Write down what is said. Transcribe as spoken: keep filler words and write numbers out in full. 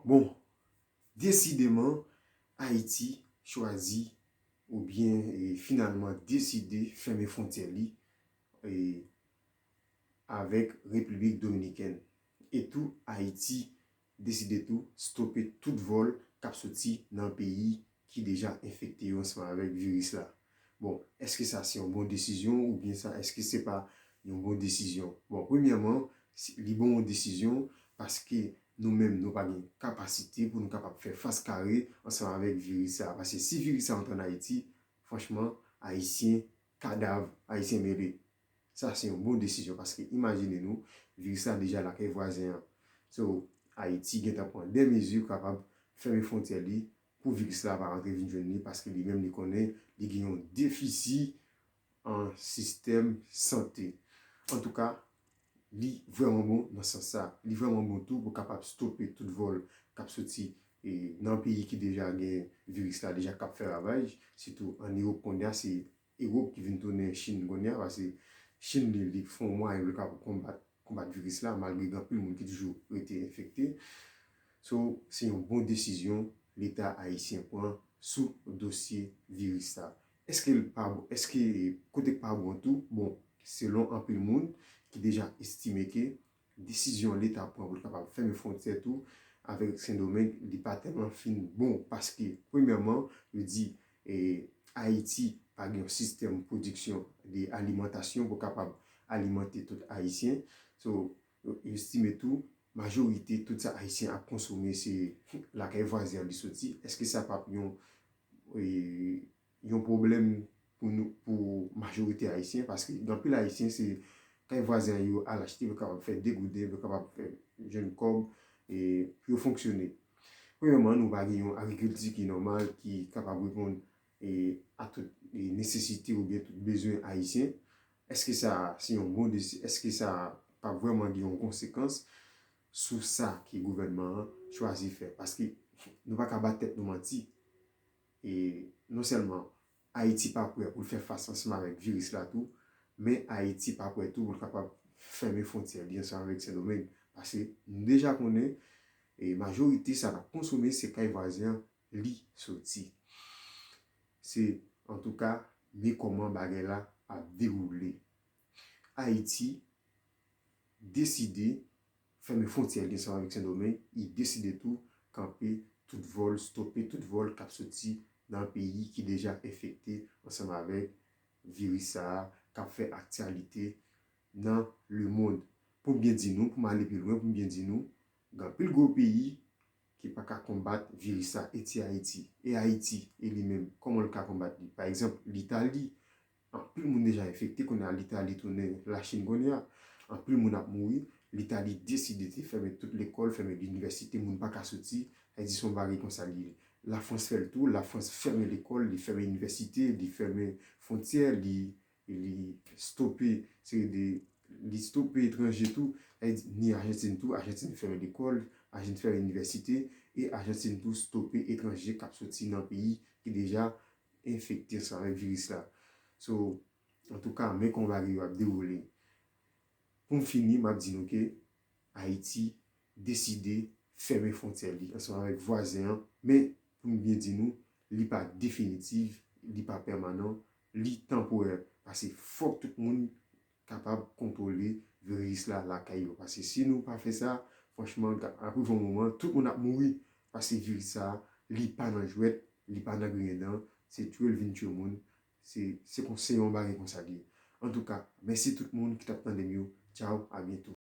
Bon, desideman, Ayiti chwazi oubyen e, finalman deside fèmen fwontyè li e, avèk Repiblik Dominikèn. E tou, Ayiti deside tou stope tout vòl k ap soti nan peyi ki deja enfekte yo ansanm avèk viris la. Bon, èske sa se yon bon desizyon oubyen sa, èske se pa yon bon desizyon? Bon, premyèman, li bon yon desizyon paske nou menm nou pa gen kapasite pou nou kapab fè fas kare ansanm avèk viris sa. Paske si viris sa antre ann Ayiti, franchman, Ayisyen, kadav Ayisyen mele. Sa se yon bon desizyon paske imajine nou, viris la deja lakay vwazen an. So, Ayiti gentan pran de mezi pou kapab fèmen fwontyè li pou viris la pa rantre vin jwenn li paske li menm li konnen li gen yon defisi an sistèm sante. Antouka, li vrèman bon nan sans sa. Li vrèman bon tou pou kapab stope tout vòl k ap soti e, nan peyi ki deja gen viris la deja k ap fè ravaj, sitou ann Ewòp kounye a, se Ewòp ki vin tounen Chin kounye a, paske Chin li, li fè yon mwayen pou l kapab konbat, konbat viris la, malgre gen anpil moun ki toujou rete enfekte. So, se yon bon desizyon Leta ayisyen pran sou dosye viris la. Èske l pa bon? Èske kote k pa bon tou? Bon, selon anpil moun ki deja estime ke desizyon Leta pran pou l kapab fèmen fwontyè tou avèk Sendomeng, li pa tèlman fin bon paske, premyèman, yo di e, Ayiti pa gen yon sistèm pwodiksyon de alimantasyon pou kapab alimante tout Ayisyen. So, yo estime tou, majorite tout sa Ayisyen ap konsome se lakay vwazen an li soti. Èske sa p ap yon, e, yon pwoblèm pou nou, pou majorite Ayisyen? Paske gen anpil Ayisyen, se kay vwazen an yo al achte, yo kapab fè degouden, yo kapab fè jwenn kòb e, pou yo fonksyone. Premyèman, nou pa gen yon agrikilti ki nòmal, ki kapab reponn e, a tout e, nesesite oubyen tout bezwen ayisyen. Èske sa se yon bon desi-, èske sa pa vrèman gen yon konsekans sou sa ke gouvènman an chwazi fè? Paske nou pa ka bat tèt nou manti. E non sèlman Ayiti pa prè pou l fè fas ansanm avèk viris la tou, men Ayiti pa prè tou pou l kapab fèmen fwontyè li ansanm avèk Sendomeng. Paske nou deja konnen e, majorite sa n ap konsome se kay vwazen an li soti. Se, antouka, men kòman bagay la ap dewoule. Ayiti deside fèmen fwontyè li ansanm avèk Sendomeng, li deside tou kanpe tout vòl, stope tout vòl k ap soti nan peyi ki deja enfekte ansanm avèk viris sa a k ap fè aktyalite nan lemonn. Pou m byen di nou, pou m ale pi lwen, pou m byen di nou, gen anpil gwo peyi ki pa ka konbat viris sa, e ti Ayiti. E Ayiti, e li menm, kòman l ka konbat li? Pa egzanp, Litali, anpil moun deja enfekte, kounye a Litali tounen Lachin kounye a. Anpil moun ap mouri. Litali deside te fèmen tout lekòl, fèmen linivèsite, moun pa ka soti. Sa vle di se yon bagay konsa li ye. Lafrans fè l tou, Lafrans fèmen lekòl, li fèmen inivèsite, li fèmen fwontyè, li, li stope seri de, li stope etranje tou. Sa vle di ni Ajantin tou, Ajantin fèmen lekòl, Ajantin fèmen inivèsite, e Ajantin tou stope etranje k ap soti nan peyi ki deja enfekte ansanm avèk viris la. So, antouka, men kòman bagay yo ap dewoule. Pou m fini, m ap di nou ke Ayiti deside fèmen fwontyè li ansanm avèk vwazen an, men pou m byen di nou, li pa definitif, li pa pèmanan, li tanporè. Paske fòk tout moun kapab kontwole viris la lakay yo. Paske si nou pa fè sa, franchman, ap rive yon moman, tout moun ap mouri. Paske viris sa, li pa nan jwèt, li pa nan griyen dan, se twe l vin twe moun. Se, se kon, se yon bagay konsa li ye. Antouka, mèsi tout moun ki t ap tande m yo. Tchaw, a byento.